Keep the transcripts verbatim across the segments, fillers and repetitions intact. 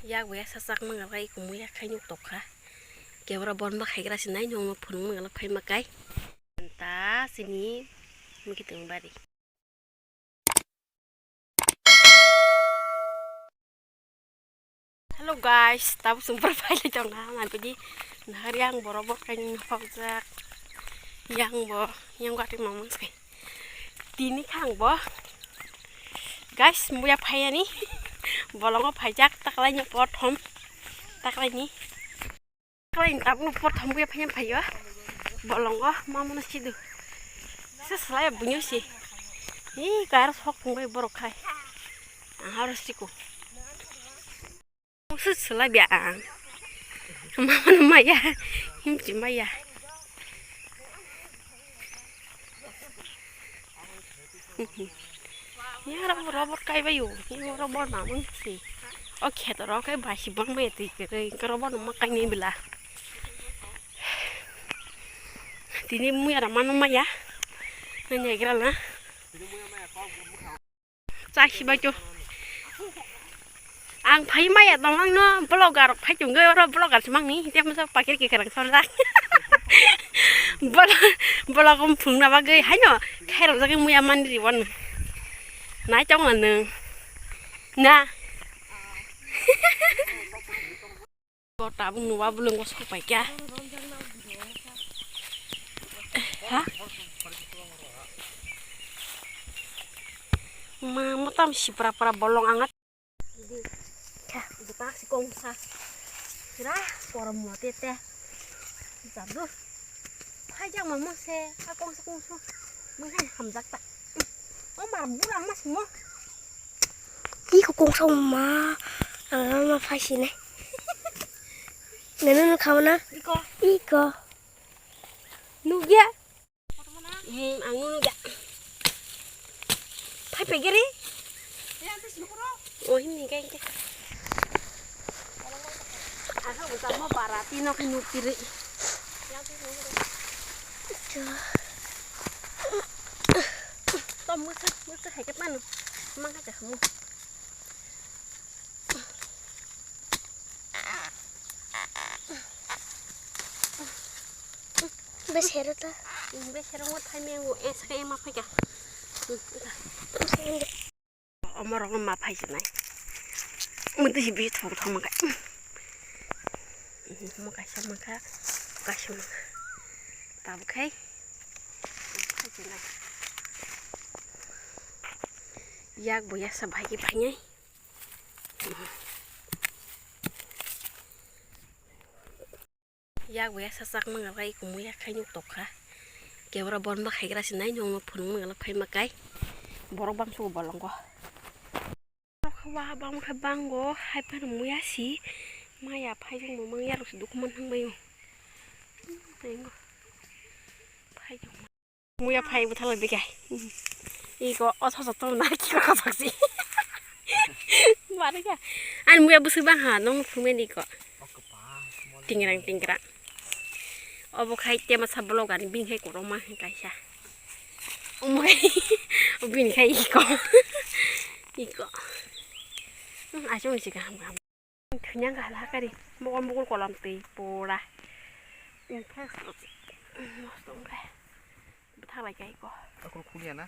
Yak bo ya sachak mangalai kumui yak khai nuk tokha. Kebra bon ba khaigra sinai nong no phunung mangalai phai makai. Ta sini mukitwng bari. Hello guys, tabuk chwng borok phai lai tong na, nang pidi nahar yang borok borok kaini hokjak, yang bo, yang gati mamang sai. Tini khang bo, guys, muya phai ani, bolongo phaijak, taklai ni prothom, taklai ni. Khlai tabuk no prothom buya phaiya phaiyo. Bolongo mamano sidu. Se salai bunyo si. Ni kar sok phungbai borok khai. Ahar siko. Se salai bia ang. Mamano maya. Himchi maya. Ni oro bo rubber kai bai o, ni oro bo na mung si. O kheto rok kai bai si bang bai twi kwrwi, kwrwi bo no ma kai ni bwla. Tini muya rok mano maya. Nai nai gra na. Cha si bai to. Ang phai maya tong ang no vlogger rok phai chwng oro vlogger se mang ni hite masa pakir ki kerang sorjak. Vlog, vlog um phung na bagwi haino khairok jagwi muya mani ri wan. Nai chong ang nung. Na. Ko tabuk nuwa bulung ko sok pai kya. Ha? Ma, mo tam si pra pra bolong angat. Di, kha, di pak si kong sa. Sira, korom mo te te. Jadu. Phai jak ma mo se, a kong sa kong su. Mo hai ham jak ta. O mar bu lang ma si mo. Iko kong sa ma. Ang ma phai si ne. Nanu nu khawa na? Iko. Iko. Nugya. Hmm, ang nunu da. Phai pegeri. Oh, hini kai kai. Asa buta mo para tino kai nukiri. To musa musa hai ke panu. Mang kai kamu. Besero ta. Besero ngot thai mengu es ke ema phai ka. Omo rok ma phai sinai. Mutu si bi thok thok ma kai. Mo kaisa ma kha, kaisa ma kha. Tabuk khai. Phai sinai. Yak bo yak sa bhai ki phai nai. Yak bo yak sa chak mangalai kumui yak khai nuk tokha. Kebra bon ba khaigra sinai nong no phunung mangalai phai makai. Borok bang sugo bolongo. Borok ba bang kha bango hai phano muya si maya phai jong bo mang yarok si duk man thang bayo. Phai jong. Muya phai bwthalai bikha. Iko o soso tong na kiko kapak si. Mari ka. Ani muya bwswk bang ha nong phumeni ko. Tingrang tingrang. Obo khai tema sa vlog ani bini khai koroma kaisa. Omo khai bini khai iko. Iko. Asung si kaham kaham. Thwinya wngkha hala kari, mokol mokol kolam twi pura. Nosto wngkha. Bwthalai kha iko. Akhor khulya na?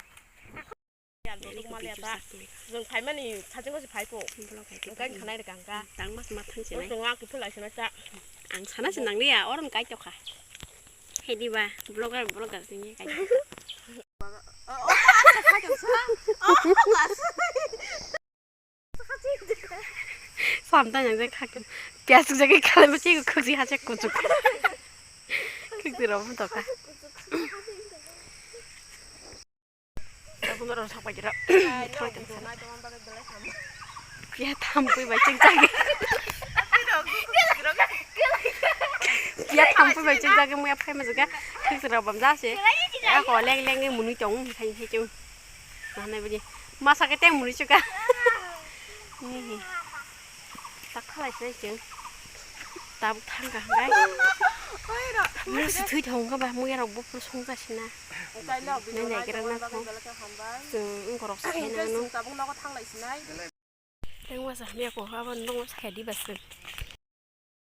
Jwng phaimani sachwngno se phai kho. Wngkha wngkha nai rwkha wngkha. Tang mas ma thang se nai. Wngkha wngkha kiphilai se nai cha. Ang sana se nangliya, oro wngkha tokha. Hediba, vlogger, vlogger tini kai. Samtang yang jeng khakhe. Piyas jeng khalai ma chigo khukji hache kuchuk. Khukji rok butokha. Tabuk norok sak pai jera. Thoi tong sana. Piya thampui bai cheng chage. Piya thampui bai cheng chage muya phai ma jaga. Khukji rok bam jase. Ako leng leng munui tong khai khai chung. Mana bini masa ke teng muri chuka. Ni hi. Tak khalai se cheng. Tabuk thang ka hangkai. Muya si thui thong ka ba muya rok bupru song ka sina. Nai nai kira na thong. Chung ung korok sa khai na no. Tabuk nogo thang lai sinai. Tengma sa hamya ko, abo nongma sa khe di baswk.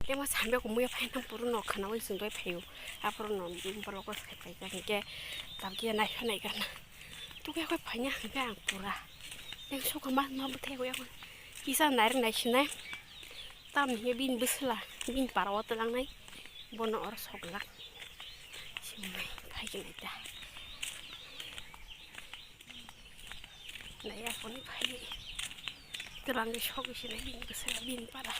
Tengma sa hamya ko muya phai nang puro no khana wi sung doi phaio. Aphuru no borok ko sa khe phai khe tabuk ya nai kha nai kha na. Tuke ko phai nya hwnkhe ang pura. Teng sokha ma ma bwthai ko ya ko. Kisa nai rw nai sinai. Tam ni bini bwsla, bini para o twlang nai. Bono oro sok glak. Sumai phai khe nai ta. Nai ya koni phai. Twlang ni sok sinai bini bwsla, bini para.